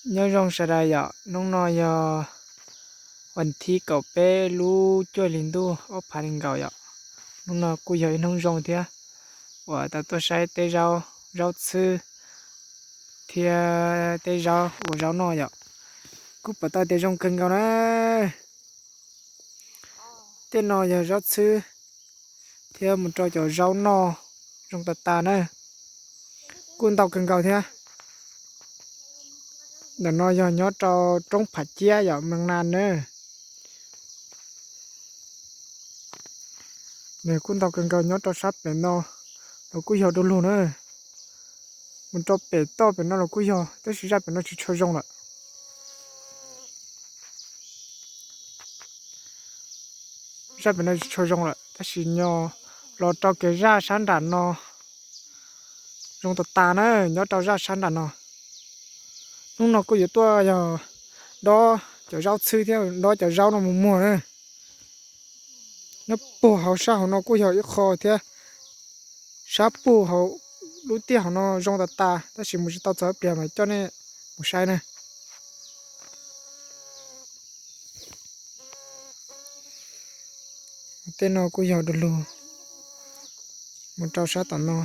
Nyob zoo sawv daws yom, hnub no yog vas thib kaum peb lub cuaj hli ntuj ob phav nees nkaum yom. Hnub no kuj yog ib hnub zoo thiab uas tau tuaj saib teb zaub, zaub txhwb thiab teb zaub ua zaub noj yom. Kuj pom tau tias zoo kawg nkaus na. Tej no yog zaub txhwb thiab mus rau cov zaub noj zoo tas tas na. Kuj ntau kawg nkaus thiab. Ntawm no yog nyob rau roob Phav Ciab yom, Mees Nas na. Nws kuj ntau kawg nkaus nyob rau sab pem no, los kuj yog du lug na. Mus rau pem toj pem no los kuj yog, tab sis zaj pem no tsis tshua zoo lawm. Zaj pem no tsis tshua zoo lawm, tab sis nyob los rau kev zaj sab nram no zoo tas tas na, nyob rau zaj sab nram no. Hnub no kuj yuav tuaj yog dob cov zaub txhwb thiab dob cov zaub no mus muag na. Nyob puag hauv sab hauv no kuj yog ib qho thiab. Sab puag hauv lub tiaj hauv no zoo tas tas, tab sis mus tsis tau txog ib pliag mas coj nej mus saib na. Tej no kuj yog du lug mus rau sab tom no.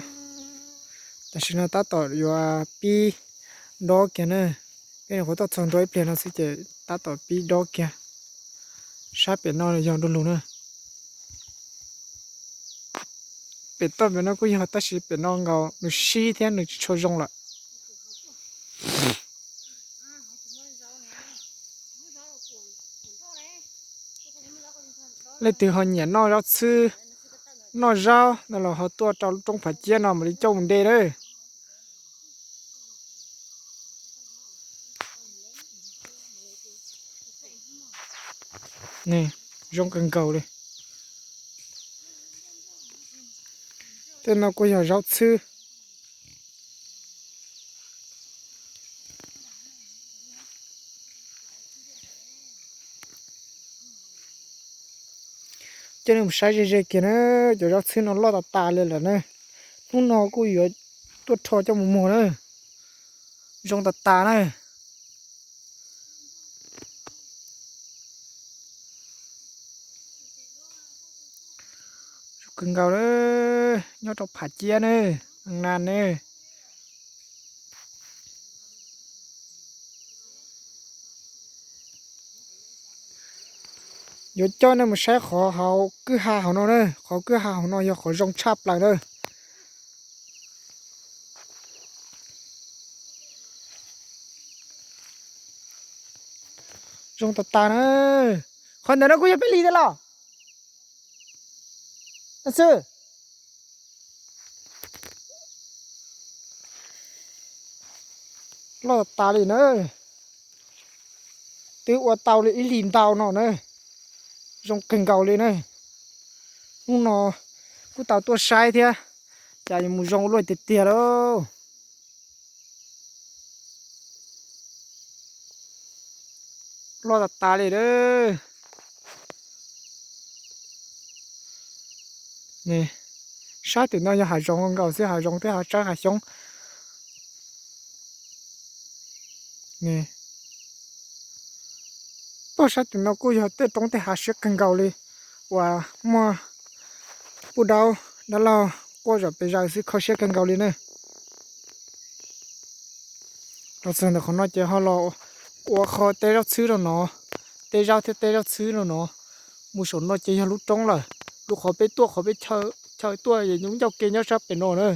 Tam sim no tab tom yuav pib dob kiag na. Peb nyuam qhuav tuaj txog ntua ib pliag no xwb ces tab tom pib dob kiag. Sab pem no yog du lug na. Pem toj pem no kuj yog, tab sis pem no nkaus nws sib thiab nws tsis tshua zoo lawm. Leej twg ho nyiam noj zaub txhwb, noj zaub no los ho tuaj rau lub roob Phav Ciab no mam li coj mus de lawm. Zoo kawg nkaus li. Tej no kuj yog zaub txhwb. Coj nej mus saib ze ze kiag na, cov zaub txhwb no loj tas tas li lawm na. Hnub no kuj yuav tuaj rho coj mus muag na. Zoo tas tas na. Zoo kawg nkaus na, nyob rau Phav Ciab na, Mees Nas na. Yuav coj nej mus saib qhov hauv kwj ha hauv no na, qhov kwj ha hauv no yog qhov zoo tshaj plaws na. Zoo tas tas na. Qhov ntawm no kuj yog peb li thiab los? Xwb. Loj tas tas li na. Twb ua tau li ib hlis ntau no na. Zoo kawg nkaus li na. Hnub no kuj tau tuaj saib thiab, cas yuav mus zoo luaj tiag tiag lauj. Loj tas tas li lawm. Sab tim no yog hav zoov nkaus xwb, hav zoov thiab hav tsaib hav xyoob. Pog sab tim no kuj yog tej roob tej hav siab kawg nkaus li, uas muaj puj daub dab laug quaj zom pes zaws xwb, kho siab kawg nkaus li ne. Los txog ntawm qhov no ces ho los ua qho teb zaub txhwb rau no, teb zaub thiab teb zaub txhwb rau no. Mus saum no ces yog lub roob lawm, lub qhov peb tuaj, qhov peb chaw tuaj es ncauj ke nyob sab pem no na.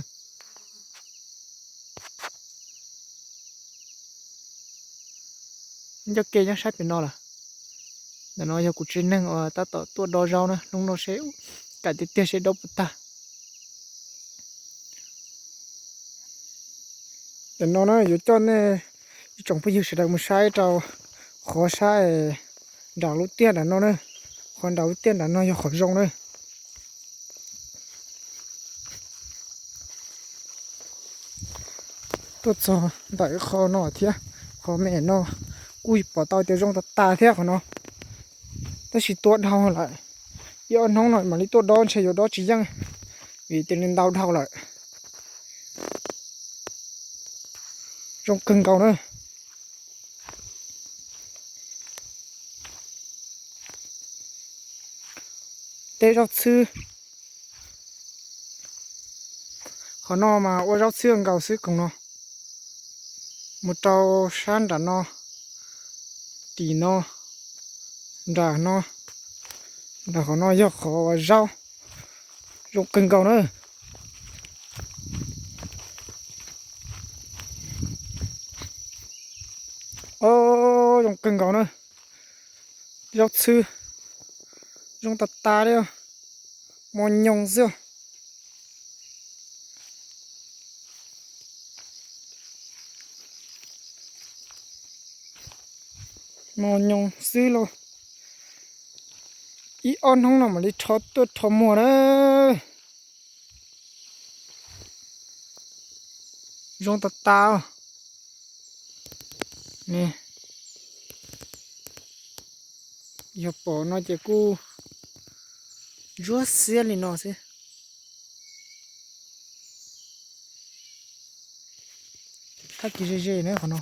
Ncauj ke nyob sab pem no lawm. Ntawm no yog kuv tsev neeg uas tab tom tuaj dob zaub na, hnub no seb kam tiag tiag seb dob puas tag. Ntawm no na yuav coj nej ib tsoom phooj ywg sawv daws mus saib rau qhov saib nram lub tiaj nram no na. Qhov nram lub tiaj nram no yog qhov zoo na. Tuaj txog ntawm qho no thiab, qhov me no kuj pom tau tias zoo tas tas thiab qhov no, tab sis tua dhau lawm. Ib ob hnub no mam li tuaj dob ntshe yuav dob tsis yeej, vim tias nws ntau dhau lawm. Zoo kawg nkaus na. teb zaub txhwb. Qhov no mas ua zaub txhwb nkaus xwb koom no. Mus rau sab nram no, tim no, nram no, nram qhov no yog qhov uas zaub zoo kawg nkaus na. O, zoo kawg nkaus na. Zaub txhwb zoo tas tas li, mos nyoos xwb. Mos nyoos xwb lauj. Ib ob hnub no mam li rho tuaj rho muag na. Zoo tas tas. Yog pom no ces kuj ntsuab xiab li no xwb. Thaj kis ze ze na qhov no.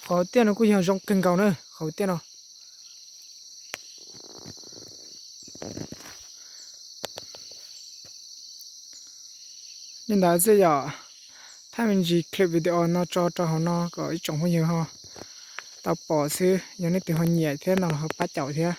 Qhov tiaj no kuj yog zoo kawg nkaus na, qhov tiaj no. Li ntawd xwb yom, thaj me ntsis clip video no tso rau hauv no kom ib tsoom phooj ywg ho tau pom xwb, yog nej tus ho nyiam thiab no los ho pab caum thiab.